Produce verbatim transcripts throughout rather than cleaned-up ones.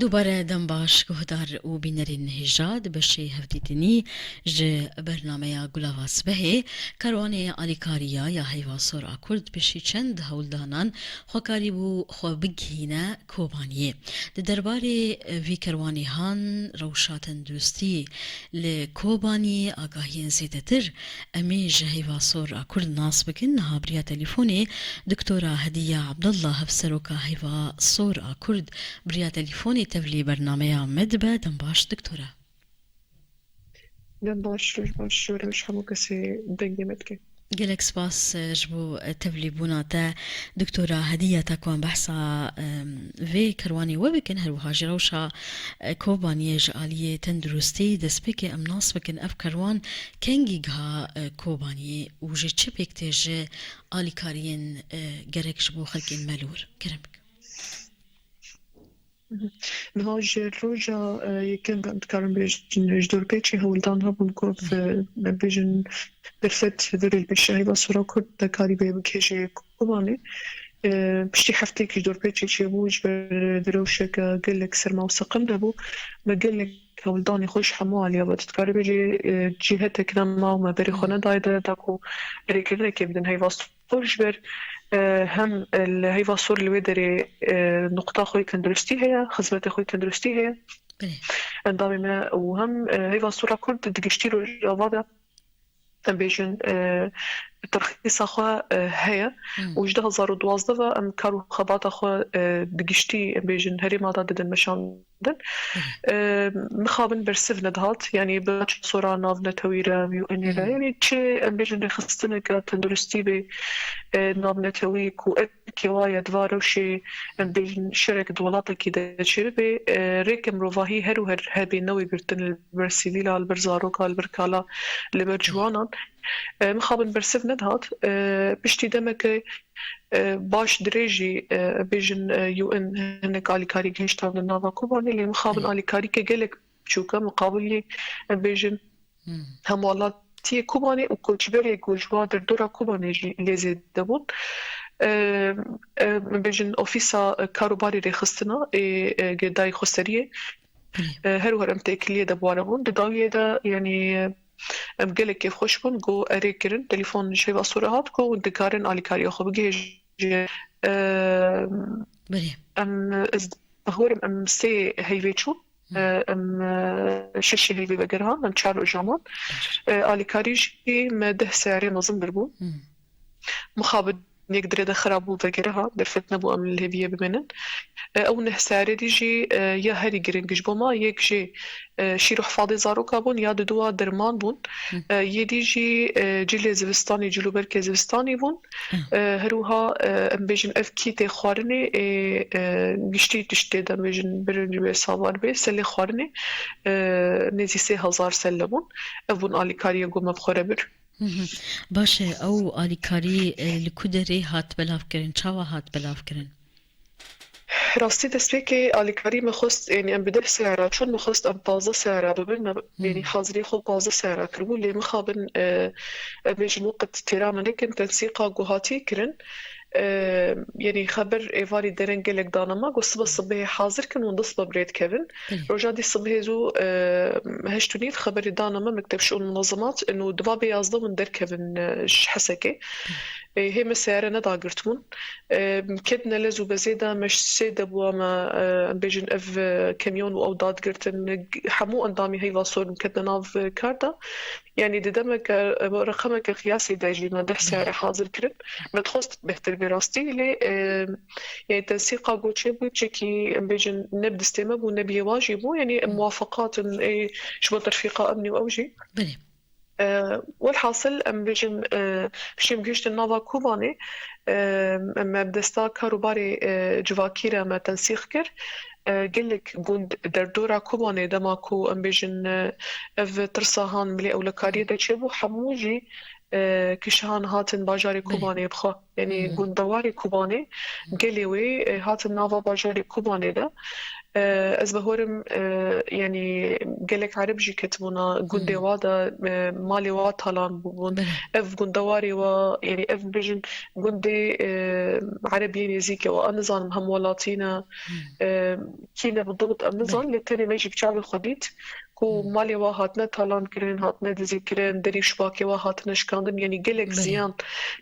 Dubare dem baş guhdar û bînerên hêja, di beşê hevdîtinî ji bernameya Gulava Sibehê, karwanê alîkariya ya Heyva Sor a Kurd piştî çend hewldanan xwe karîbû xwe bigihîne Kobaniyê. Di derbarê vî kerwanê han rewşa tenduristî li Kobaniyê agahiyên zêdetir em ê ji Heyva Sor a Kurd nas bikin. Niha bi riya telîfonê Doktora Hediya Abdullah, hevseroka Heyva Sor a Kurd, bi riya telîfonê tevlî bernameya me dibe. Dem baş, doktora. Dem baş, roj baş, ji we re ji hemû kesê dengê me dike. Gelek spas, e, ji bo, e, tevlîbûna te, doktora Hediya. Ta ku em behsa, e, vê kerwanê we bikin, her wiha jî rewşa, e, Kobaniyê ji aliyê tenduristî, destpêkê em nas bikin ev kerwan kengî giha, e, Kobaniyê û ji çi pêk tê ji alîkariyên, e, gerek ji bo xelkên me li wir? Kerem bikin. Niha ji roja, e, yekem em dikarin bêjin, ji dorpêçê hewldan hebûn ku, e, em bêjin, derfet virê li pêşiya Heyva Sor a Kurd de karîbê bigihêje Kobanê. E, piştî hefteyekî ji dorpêçê çêbû, ji ber di rewşeke gelek serma û seqem de bû. Me gelek hewldanê xwe ji hemû aliya ve, tu dikarî bêjî, e, cîhetek nema û me berê xwe nedaye de, da ku rêkirinekê bidin Heyva Sor ji ber, e, hem, e, li Heyva Sor li wê derê, e, nuqta xwe yê tenduristî heye, xizmetê xwe yê tenduristî heye. Belê. Endamê me û hem, e, Heyva Sor a Kurd di giştî Rojava de, em bêjin, e, terxîsa xwe, e, heye. Hmm. Û ji du hezar û duwazdeh ve em kar û xebata xwe, e, bi giştî, em bêjin, herêma de didin meşandin. Hmm. E, mixabin bersiv nedihat, yanî bi sora navnetewî re, U N re, Hmm. yanî çi, em bêjin, rêxistineke tenduristî bê, e, navnetewî ku erkê wa ye di va rewşê, em bêjin, şerek di welatekî de çêbibe, e, rêke mirovahî her û her hebe newê girtin li ber sivîla, li ber zaroka, li ber kala, li ber ciwanan. E, mixabin bersiv nedihat. E, piştî demeke, e, baş dirêjî, e, bêjin, e, U N hinek alîkarî gihiştandin nava Kobanê, lê mixabin Belê. alîkarîke gelek biçûk e, miqabilî, e, bêjin, Hmm. hemwelatiyê Kobanê û koçberê ku ji wa derdora Kobanê jî lê zêde bûn. E, e, bêjin ofîsa, e, karobarê rêxistina ê, e, Girêdayî Xweseriyê. Belê. E, her wiha em têkiliyê de bi wan re bûn. Di dawiyê de, yanî, em gelek kêfxweş bûn, got, erê kirin, telefon ji Heyva Sor re hat, got, hûn dikarin alîkariya xwe bigihêjin. E, Belê. em, ez, Bahorim em sê heyvê çûn. Hmm. E, em, e, şeşê heyvê vegerihan, em çar roja man. Baş. E, alîkarî jî me deh seyarê mezin bir bûn. Hmm. Mixabin yek dirê de xirab bû, vegeriha, derfet nebû em li hêviyê bimînin. E, ew neh seyarê dî jî, e, ya herî giring ji bo me, yek jê, e, şîr û hifadê zaroka bûn, ya diduwa derman bûn. Hı. E, yê dî jî, e, cilê zivistanê, cilûberkê zivistanê bûn. Hı. E, her wiha, e, em bêjin ev kîtê xwarinê, ê, e, giştî tiştê de em bêjin birinc bê, savar bê, selê xwarinê, e, nêzî sê hezar selle bûn. Ev bûn alîkariyê ku me bi xwe re bir. Hı hı. Baş e, ew alîkarî, e, li ku derê hat belavkirin? Çawa hat belavkirin? Rastî destpêkê alîkarî me xwest, yanî em bi deh seyara çûn, me xwest em pazdeh seyara bibin, me, Hı. yanî hazirî xwe pazdeh seyara kiribû, lê mixabin, e, em bêjin wekit têra me nekin, tensîqa ku hatî kirin, e, yanî xeber êvarî dereng gelek dane me, ku sibe sibehê hazir kin û di sibe bi rê dikevin. Belê. Roja dî sibehê zû, e, heşt û nîv xeberê dane me mekteb şûn munazemat, û diva bê yazdeh hûn derkevin, e, ji Hesekê. Belê. E, hê me seyare nedagirtibûn. E, ketine lez û bezê de, me ji sê de bûa me, e, em bêjin ev, e, kemyon û ew dadgirtin, g-, hemû endamî Heyva Sor ketine nav, e, kar de. Yanî di demeke, e, reqemeke qiyasî de jî me deh seyare hazir kirin. Me dixwest bêhtir bê rastî, lê, e, yanî tensîqa ku çêbû, çekî em bêjin ne bi destê me bû, ne bi yê wa jî bû. Yanî muwafaqat in, ê, ji bo terfîqa emnî û ew jî. Belê. E, welhasil, em bêjin, e, piştî em gihiştin nava Kobanê, e, me bi desta kar û barê, e, civakî re me tensîq kir. E, gelek gund derdora Kobanê dema ku em bêjin, e, ev tirsa han milê ewlekariyê de çêbû, hemû jî, e, kişihan hatin bajarê Belê. Kobanê bi xwe. Yanî Hmm. gundewarê Kobanê, gelê wê, e, hatin nava bajarê Kobanê de. E, ez bawerim, e, yanî gelek Ereb jî ketibûna gundê wa de, e, malê wa talan bûbûn. Ev gundewarê wa, yanî ev bijin gundê, e, Ereb yê nêzîkê wa. Em nizanim hemwelatî ne, e, kî ne bidibt, em nizanin, lê tenê me jî bi çavê xwe dît ku malê wa hatine talan kirin, hatine dizî kirin, derî şibakê wa hatine şikandin. Yanî gelek ziyan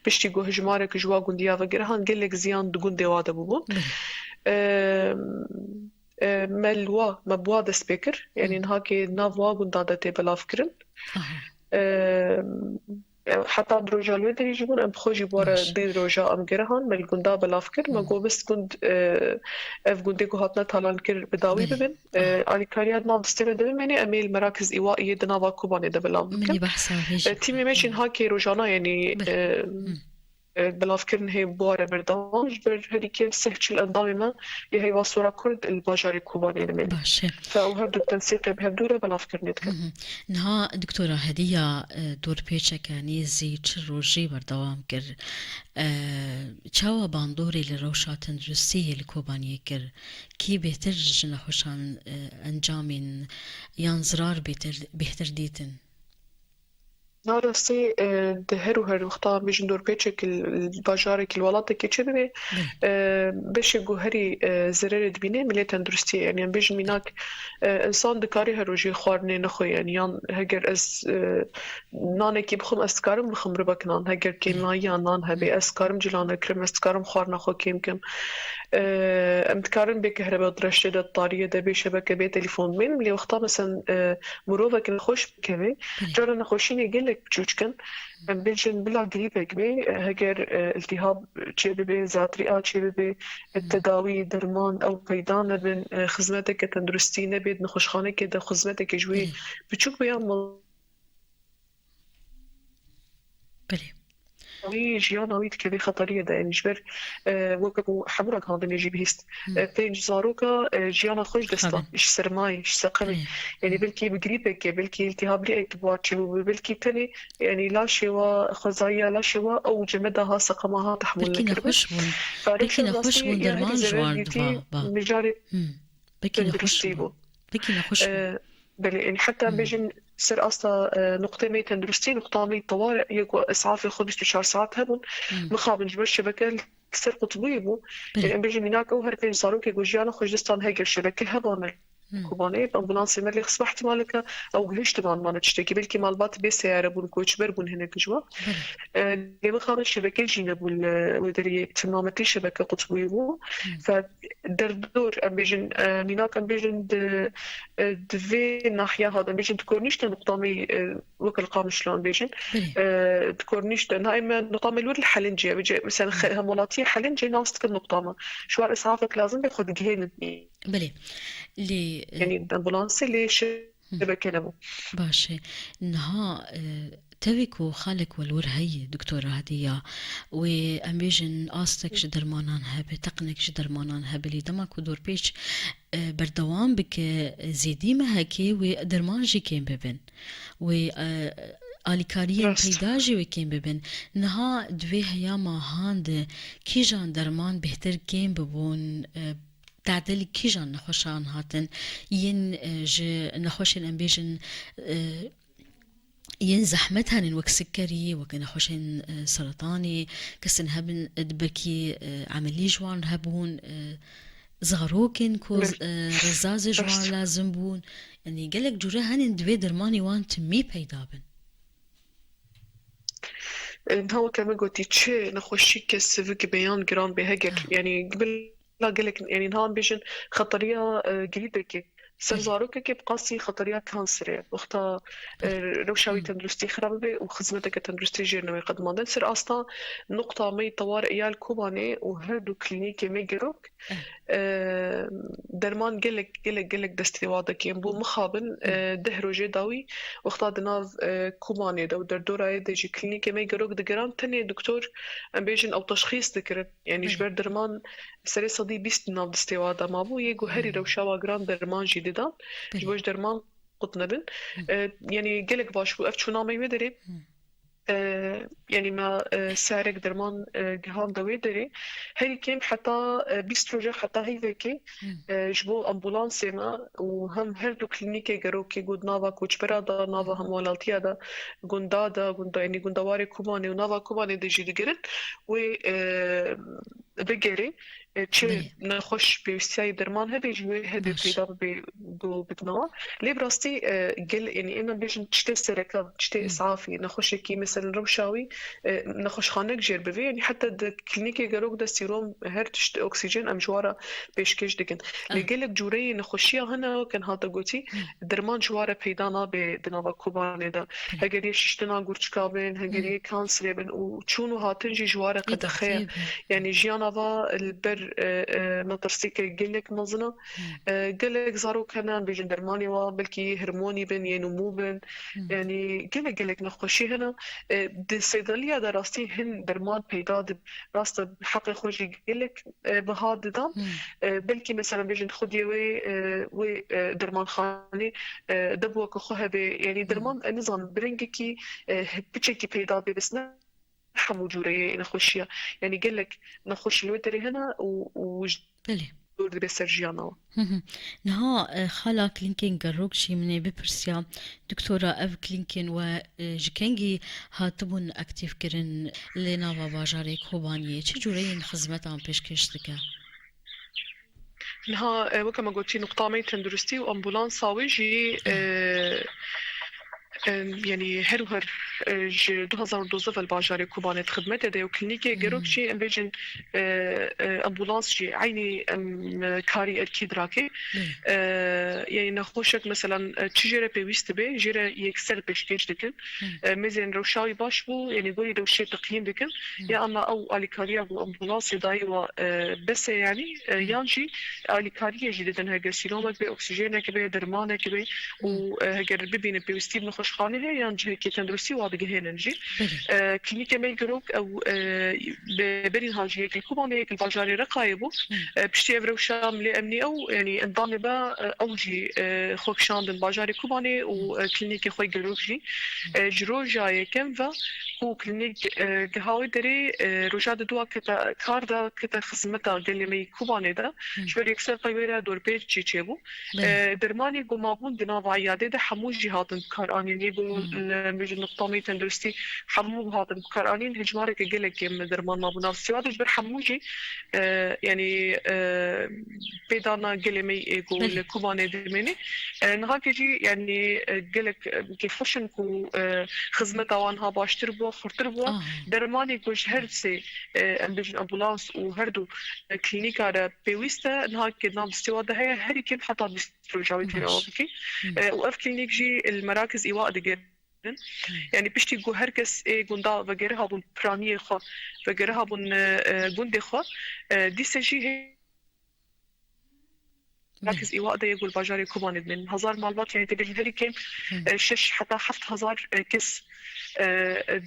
piştî ku hejmarek ji wa gundiya ve gerihan, gelek ziyan di gundê wa de bûbûn. E, e, me li wa, me bi wa dest pê kir. Yanî niha kê nav wa gunda de tê belavkirin. E, e, heta di roja li wê derê jî bûn, em bi xwe jî bi wa re dê roja em gerihan, me li gunda belav kir. Me got bes gund, e, ev gundê ku hatine talan kir bi dawî bibin. E, alîkariya di nav destê me de bimêne, em ê li Merakiz Îwa yê di nava Kobanê de belav bikin. E, tîmê me jî niha kê rojana, yanî, e, e, belavkirin hê bi wa re berdewam. Ji ber herî kêm sih çil endamê me yê Heyva Sora Kurd li bajarê Kobanê dimêne. Baş e. Fe ew her du tensîqê bi hevdû re belavkirinê dikin. Niha Doktora Hediya, e, dorpêçeke nêzî çil rojî berdewam kir. E, çawa bandorê li rewşa tenduristiyê li Kobaniyê kir? Kî bêhtir ji nexweşan, e, encamên yan zirar bêtir, bêhtir dîtin? Na rastî, e, di her û her wexta em bêjin dorpêçek li, li bajarekî, li welatekê çêbibe, e, beşê ku herî, e, zererê dibîne milê tenduristiyê. Yanî em bêjin mînak, e, însan dikarî her rojê xwarinê nexwe, yanî yan heger ez, e, nanekî bixwim, ez dikarim bixwim ribek nan. Heger kêmayiya nan hebe, ez dikarim cila nekirim, ez dikarim xwarina xwe kêm kim. E, em dikarin bê kehrebe di reştê de, di tariyê de, bê şebeke, bê telefon bimênin. Lê wexta, meselen, e, mirovek nexweş bikeve, cara nexweşînê gelek biçûçik in. Em bêjin bila grîpek bê, e, heger, e, iltihab çêbibe, zatirîa çêbibe, e, tedawî, derman, ew peyda nebin, e, xizmeteke tenduristî nebê, di nexweşxanekê de xizmeteke ji wê biçûk be yan Belê. Wî jiyana wî dikeve xeteriyê de, yanî ji ber, e, weke ku hemû ragihandinê jî bihîst. E, pênc zaroka, e, jiyana xwe ji dest dan, ji sermayê, ji seqemê. Yanî belkî bi grîpekê, belkî îltîhabliyek bi wa çêbûbe, belkî tenê, yanî laşê wa, xwezayiya laşê wa ew cemeda ha, seqema ha tehmûl nekiribe. Belkî nexweş bûn, belkî nexweş bûn, derman ji wan diba. Mijarê tenduristî bû. Belkî nexweş bûn. E, belê, yanî heta em bêjin ser asta, e, nuqtê me yê tenduristî, nuqta me yê tewar yê ku îsafê xwe bîst û çar saet hebûn. Mixabin ji ber şebeke li ser qutbûyê bû. Belê. Yanî em bêjin mînak ew her pênc zarokê ku jiyana xwe ji dest dan heger şebeke heba me Kobanê, bi ambulansê me lê xisma ihtimaleke ew gihiştiban mane tiştekî. Belkî malbat bê seyare bûn, koçber bûn hinek ji wan. E, lê mixabin şebeke jî nebû li wê derê, temametî şebeke qutbûyê bû. Fe derdor, em bêjin, e, mînak em bêjin di, e, di vê nahiya hat, em bêjin di Kornîş de nuqta me, e, weke li Qamişlo em bêjin, e, di Kornîş de, niha ê me nuqta me li wir li Helincê ye, vêce, mesela, hemwelatiyê Helincê nas dikin nuqta me. Ji wan îsafek lazim be xwe digihênin. Belê. Lê, e, yanî ambulansê lê şebeke nebû. Baş e. Niha, e, tevî ku xalek we li wir heye, Doktora Hediya, wê em bêjin astek ji dermanan hebe, teqnek ji dermanan hebe, lê dema ku dorpêç, e, berdewam bike, zêdî mehekê wê derman jî kêm bibin. Wê, e, alîkariyên peyda jî wê kêm bibin. Niha di vê heya mahan de kîjan derman bêhtir kêm bibûn, e, tadilî kîjan nexweşan hatin? Yên, e, ji nexweşên em bêjin, e, yên zehmet henin wek sikerî, wek nexweşên, e, seretanê, kesên hebin, e, di belkî, e, emelî ji wan hebûn, e, zarokên ku, e, rezazê ji wan lazim bûn. Yanî gelek cûre henin divê dermanê wan timî peyda bin. E, niha weke me gotî, çi nexweşîke sivik be yan giran be heger, yanî bila gelek, yanî niha em bêjin xeteriya, e, grîpekê ser zarokekê bi qasî xeteriya kanserê. Wexta, e, rewşa wî tenduristî xirab bibe û xizmeteke tenduristî jêr newê qedimandin. Ser asta nuqta me yê tewar ya li Kobanê û her du klînîkê me gerok, e, derman gelek, gelek, gelek destê wa de kêm bû. Mixabin, e, deh rojê dawî wexta di nav, e, Kobanê de û derdorayê de jî klînîkê me gerok digeran, tenê doktor, em bêjin, ew teşxîs dikirin. Yanî ji ber derman serê sedî bîst di nav destê wa de mabû, yê ku herî rewşa wa giran derman jî didan. Ji bo ji derman qut nebin. E, yanî gelek baş bû. Ev çûna me wê derê, e, Yanî me, e, serek derman, e, gihanda wê derê. Herî kêm heta, e, bîst roja heta heyvekê, e, ji bo ambulansê me û hem her du klînîkê gerokê ku di nava koçbera de, nava hemwelatîya de, gunda de, gunda, yanî gundewarê Kobanê û nava Kobanê de jî digirin, wê, e, bigerê, e, çi nexweş pêwîstiyayê derman hebe jî wê hebe peyda bibe ku bidinawa. Lê bi rastî, e, gel, yanî ême bêjin tiştê sereke, tiştê îsafî, nexweşekî, meselen rewşa wî, e, nexweşxanek jêr bivê, yanî heta di klînîkê gerok de sîrom, her tişt, oksîjen em ji wa re pêşkêş dikin. Lê gelek cûreyê nexweşiya hene, weke hate gotî, derman ji wa re peyda nabe di nava Kobanê de. Heger yê şiştina gurçika bin, heger yê kanserê bin û çûn û hatin jî ji wa re qedexe ye. Yanî jiyana va li ber, e, e, metirsîke gelek mezin e. E, gelek zarok hene, em bêjin dermanê wa belkî hormonî bin, yên û mû bin. Yanî gelek, gelek nexweşî hene. E, di seydeliya de rastî hin derman peyda dibin. Rast e, heqê xwe jî gelek, e, biha didan. E, belkî mesela bêjin xwediyê wê, e, wê, e, dermanxanê, e, deb weke xwe hebe. Yanî derman, e, nizanim, bi rengekî, e, piçekî peyda bê, bes ne hemû cûreyê nexweşiya. Yanî gelek nexweş li wê derê hene û, û ji Belê. dor dibe ser jiyana we. Hı hı. Niha, e, xala klînkên gerok jî min ê bipirsiya, doktora, ev klînkên we, e, ji kengî hatibûn aktîfkirin li nava bajarê Kobaniyê? Çi cûreyên xizmetan pêşkêş dike? Niha, e, weke me gotî, nuqta me yê tenduristî û ambulansa wê jî, e, e, yanî her û her, e, ji du hezar û dozdeh ve li bajarê Kobanê di xidmetê de ye û klînîkê gerok jî, em bêjin, e, e, ambulans jî eynî em, e, karî erkî dirake. E, yanî nexweşek, meselen, e, çi jê re pêwîst dibe, jê re yekser pêşkêş dikin. E, mêzên rewşa wî baş bû, yanî gorî rewşê teqyîm dikin. Ya ama ew alîkariya ku ambulansê dayî we, e, bes e yanî, e, yan jî alîkariyê jî didin, heger sîromek be, oksîjenek be, dermanek be û, e, heger bibînin pêwîstî bi nexweşxanê heye yan cihekê tenduristî wa digihênin jî. E, klînîkê me girok ew, e, be-, berî niha jî yek li Kobanê, yek li bajarê Reqayê bû. E, piştî ev rewşa milê emnî ew, yanî endamê be, e, ew jî, e, xwe kişandin bajarê Kobanê û, e, klînîkê xwe girok jî. E, ji roja yekem ve ku klînîk, e, giha wê derê, e, roja di dua kete kar de, kete xizmeta gelê me yî Kobanê de. Ji ber yekser qey wê re dorpêç jî çêbû. E, dermanê ku mabûn di nava îyadê de hemû jî hatin bikaranîn. Yê ku li, em bêjin, nuqta me yê tenduristî hemû hatin bikaranîn. Hejmareke gelek kêm derman mabû nav siwa de ji ber hemû jî, e, yanî, e, pêdana gelê me yê ku li Kobanê dimêne. E, niha ke jî, yanî, e, gelek, e, kêfxweş in ku, e, xizmeta wan ha baştir bû, xurtir bû. Dermanê ku ji her sê, e, em bêjin, ambulans û her du, e, klînîka re pêwîst e, niha ke nav siwa de heye, herî kêm heta bîst roja wê têra bike. E, û ev klînîk jî li Merakiz Îwa digerin. Yanî piştî ku her kes ê gunda vegeriha bûn piraniyê xwe, vegeriha bûn, e, e, gundê xwe, e, dîse jî hê-, Merakiz Îwa de yê ku li bajarê Kobanê dimên. Hezar malbat, yanî tê bêjin herî kêm, e, şeş heta heft hezar, e, kes, e,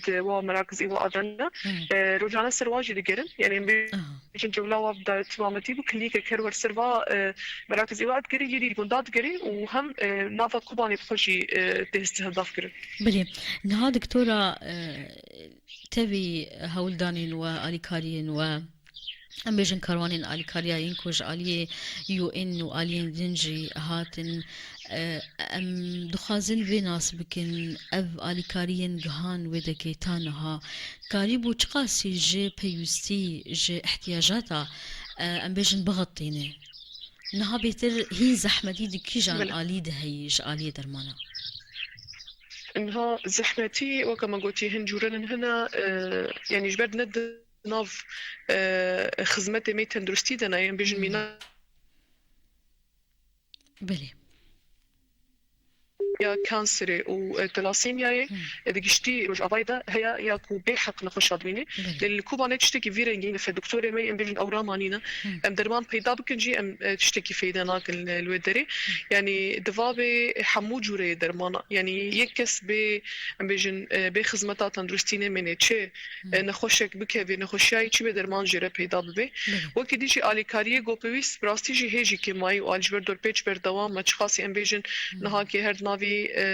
di wa Merakiz Îwa de ne. E, rojane ser wa jî digerin. Yanî em bê- Jin cewla wa bi dawetî mametî bû, klînîkek her wer ser va, e, Merakiz Îwa digerî, yê dî gunda digerî û hem, e, nava Kobanê bi xwe jî, e, tê hestihdav kirin. Belê. Niha doktora, e, tevî hewldanên we, alîkariyên we, em bêjin karwanên alîkariya yên ku ji aliyê U N û aliyên din jî hatin, e, em dixwazin vê nas bikin, ev alîkariyên gihan wê dekê ta niha, karîbû çiqasî ji pêwîstî, ji ihtiyacata, e, em bêjin, bixetîne? Niha bêhtir hîn zehmetî di kîjan Belê. alî de heyî ji aliyê dermana? Niha zehmetî, weke me gotî, hin cûrenin hene, e, yanî ji ber ne di nav, e, xizmetê me tenduristî de ne, em bêjin mîna Belê. ya kanserê û, e, talasîmyayê, e, di giştî Rojavayê de heye ya ku bê heq nexweşa dimîne. Belê. Lê li Kobanê tiştekî vî rengî ne, doktorê me, em bêjin, ew ramanîne. Em derman peyda bikin jî, em, e, tiştekî feyde nakin li, li wê derê. Yanî diva bê hemû cûreyê dermana. Yanî yek kes bê, em bêjin, e, bê xizmeta tenduristî nemêne. Çi, e, nexweşek bikeve, nexweşiyayî çi bê derman jê re peyda bibe. Belê. Wekî dî jî alîkariyê ku pêwîst bi rastî jî hê jî kêmayî û alî ji ber dorpêç berdewam e. Çiqasî em bêjin niha ke her di navî e,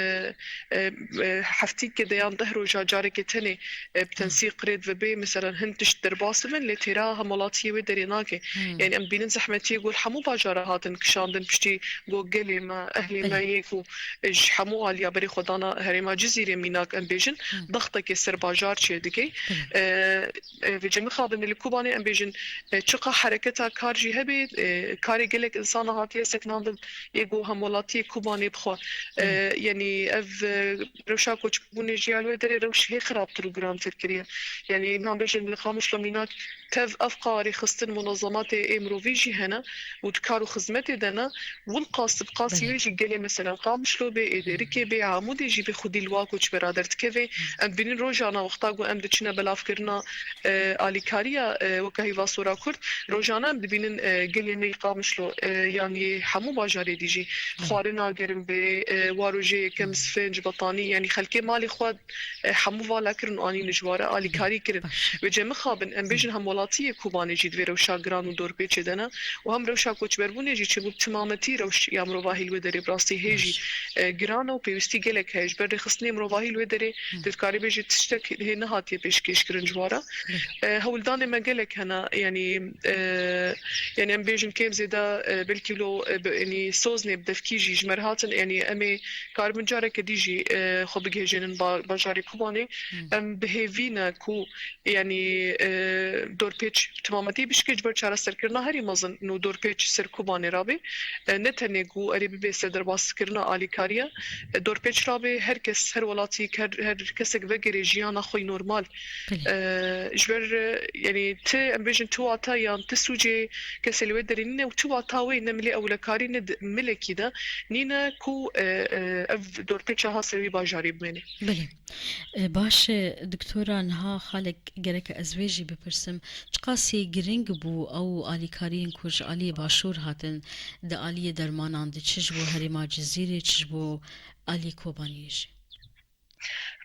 e, e, heftîkê de yan deh roja carekê tenê, e, bi tensî qirêd ve bê, mesela hin tişt derbas bibin, lê têra hemwelatiyê wê derê nake. Hmm. Yani em bînin zehmetiyê ku li hemû bajara hatin kişandin, piştî ku gelê me, ehlê me yê ku, e, ji hemû aliya berê xwe dana herêma Cizîrê mînak em bêjin, dextekê ser bajar çê dike. E, e, vêce mixabin li Kobanê em bêjin, e, çiqa hereketa kar jî hebe, e, karê gelek insana hatiye sekinandin, yê ku hemwelatiyê Kobanê bixwe. E, yani ev, e, rewşa koçbûnê jî ya li wê derê rewş hê xirabtir û girantir kiriye. Yani, niha bêjin li Qamişlo mînak tev ev qarê xistin munazematê ê mirovî jî hene û di kar û xizmetê de ne, wil qas bi qasî wê jî gelê, mesela, Qamişlo bê, ê Dêrikê bê, Amûdê jî bê xwedî li wa koçbera derdikeve. Em dibînin rojana wexta ku em diçine belavkirina, e, alîkariya, e, weke Heyva Sora Kurd, rojana em dibînin, e, gelê me yê Qamişlo, e, yan yê hemû bajarê dî jî xwarina germ bê, e, wa rojê yekem sifenc, betanî, yani xelkê malê xwe, e, hemû vala kirin û anîn ji wara alîkarî kirin. Baş. Vêce mixabin, em bêjin hemwelatiyê Kobanê jî di vê rewşa giran û dorpêçê de ne û hem rewşa koçberbûnê jî çêbû bi timametî rewş ya mirovahî li wê derê bi rastî hê jî, e, giran e û pêwîstî gelek heye. Ji ber rêxistinê mirovahî li wê derê tu dikarî bêjî tiştek hê nehatiye pêşkêş kirin ji wara. E, hewldanê me gelek hene, yani, e, yani em bêjin kêm zêde, e, belkî lo, e, bi, yani soznê bi devkî jî ji me re hatin, yani em ê karibin careke dî jî, e, xwe bigihêjênin ba-, bajarê Kobanê. Em bi hêvî ne ku, yani, e, dorpêç timametî bişke ji ber çareserkirina herî mezin û dorpêç ser Kobanê rabe. E, ne tenê ku erê bibe ser derbaskirina alîkariya, e, dorpêç rabe, her kes, her welatî, her, her kesek vegere jiyana xwe yî normal. Belê. E, ji ber, e, yani ti, em bêjin ti wata yan ti sûcê kesê li wê derê nîne û ti wata wê ne milê ewlekarî ne di milekî de nîne ku, e, e, ev dorpêça ha ser wî bajarê bimêne. Belê. E, baş e, doktora, niha xalek gerek ez wê jî bipirsim. Çiqasî giring bû ew alîkariyên ku ji aliyê Başûr hatin, di aliyê dermanan de, çi ji bo herêma Cizîrê, çi ji bo aliyê Kobaniyê jî?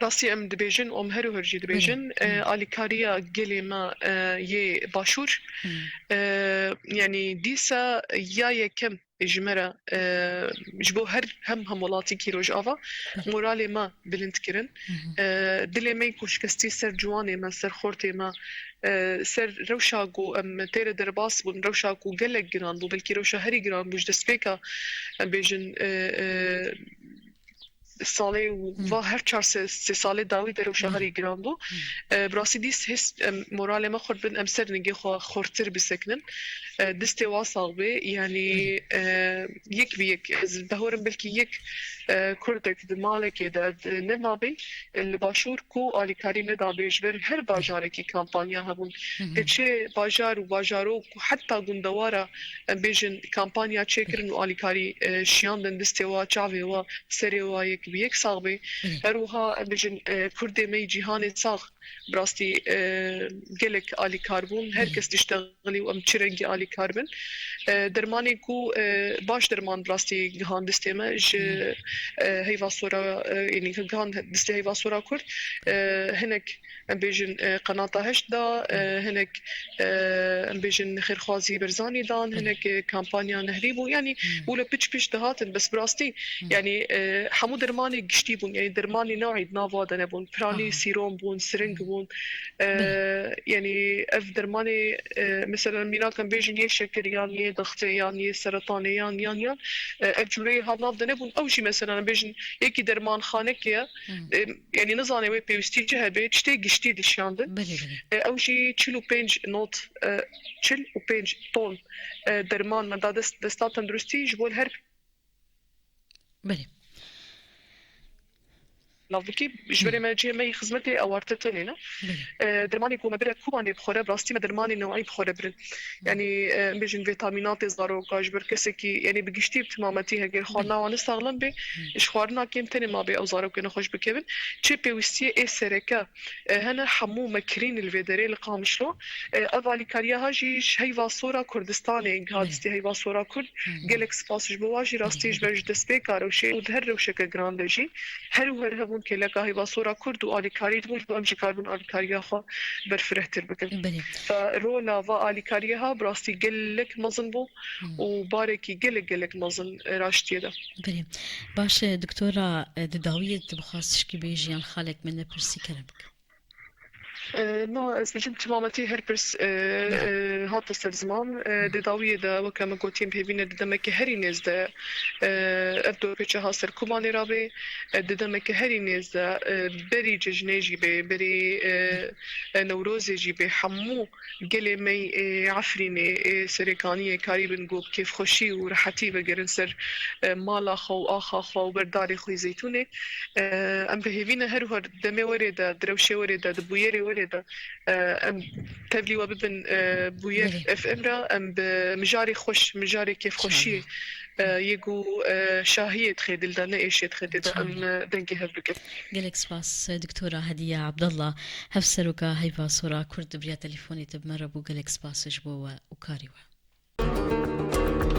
Rastî em dibêjin û em her û her jî dibêjin, e, alîkariya gelê me, e, yê Başûr, e, yani dîsa ya yekem ji me re, e, ji bo her hem hemwelatîkî Rojava moralê me bilind kirin. E, dilê me yî ku şikestî ser ciwanê me, ser xortê me, e, ser rewşa ku em tê re derbas bûn, rewşa ku gelek giran bû, belkî rewşa herî giran bû ji destpêka, em bêjin, e, e, salê û va her çar sê, sê salê dawî de rewşa herî giran bû. E, bi rastî dîs hêst, em, moralê me xurt bin, em ser ningê xwe xurtir bisekinin. E, distê wa sax bê, yanî, e, yek bi yek, ez bawerim belkî yek, e, kurdek di malekê de, di, nemabe, e, li Başûr ku alîkarî nedabê ji ber her bajarekî kampanya hebûn. Te çi bajar û bajaro ku heta gundewara, em bêjin, kampanya çêkirin û alîkarî, e, şiyandin distê wa, çavê wa, serê wa yek bi yek sax bê. Her wiha, em bêjin, e, Kurdê me yî cîhanê sax, bi rastî, e, gelek alîkar bûn. Her kes diştexilî û em çi rengî alîkar bin. E, dermanê ku, e, baş derman bi rastî gihan distê me ji, e, Heyva Sora, e, yanî gihan distê Heyva Sora Kurd, e, hinek em bêjin, e, Qenata Heşt da, e, hinek, e, em bêjin Xêrxwazî Berzanî dan, hinek, e, kampanya nehrî bû. Yanî wilo piç piç dihatin, bes bi rastî, yanî, e, hemû dermanê giştî bûn. Yanî dermanê newî di nav wa de nebûn. Piranî sîrom bûn, siring bûn. E, yanî ev dermanê, e, mesela mînak em bêjin yê şeker yan yê dextê yan yê seretanê yan, yan, yan, e, ev cûreyê ha nav de nebûn. Ew jî mesela em bêjin yekî dermanxanekê ye. E, yanî nizane wê pêwîstî çi hebe, tiştê giştî dişiyandin. Belê, belê. E, ew jî çil û pênc not, e, çil û pênc ton, e, derman me da dest, desta tenduristî ji bo li her Belê. Navdikî ji berê me cihê me yî xizmetê ewarte tenê ne. Belê. E, dermanê ku me bire Kobanê bi xwe re, bi rastî me dermanê newî bi xwe re birin. Yanî, e, em bêjin vîtamînatê zaroka ji ber kesekî, yanî bi giştî bi timametî heger xwarina wan ne saxlem bê, ji xwarina kêm tenê mabe ew zarokê nexweş bikevin. Çi pêwîstiyê ê sereke, e, hene hemû me kirîn li vê derê li Qamişlo. E, ev alîkariya ha jî ji Heyva Sora Kurdistanê, giha distê Heyva Sora Kurd. Gelek spas ji bo wa jî rastî ji ber ji destpêka rewşê û di her rewşeke giran de jî her û her hebûn kêleka Heyva Sora Kurd û alîkarî dibûn, em jî karibûn alîkariya xwe berfirehtir bikin. Belê. Rola va alîkariyê ha bi rastî gelek mezin bû û barekî gelek gelek mezin raştiyê de. Belê. Baş e, doktora, e, di dawiyê tu bixwast tişkî bêjî yan xalek me nepirsî kerem bike. E, no, ez dibêjim çima me tê her pirs e, e, hate ser ziman. E, di dawiyê de weke me gotiye em hêvî ne di demeke herî nêz de e, ev dorpêçe ha ser Kobanê rabê. E, di demeke herî nêz de e, berî cejnê jî bê, berî e, e, Newrozê jî bê, hemû gelê me yê Efrînê, ê Serêkaniyê karîbin ku bi kêfxweşî û rehetî vegerin ser e, mala xwe û axa xwe û ber darê xwe yê zeytûnê. E, em bi hêvî ne her wiha di demê werê de, di rewşê werê de, di bûyerê werê de e, em tevlî we bibin e, bûyer Belê. F M re, em bi mijarê xweş, mijarê kêfxweşiyê Çawa. e, yê ku e, şahiyê dixê dil de, ne êşê dixê dil de, em Çawa. e, dengê hev bikin. Gelek spas, e, doktora Hediye Abdallah, hevseroka Heyva Sora Kurd, di biriya telefonê te bi me re bû. Gelek spas ji bo we û karê we.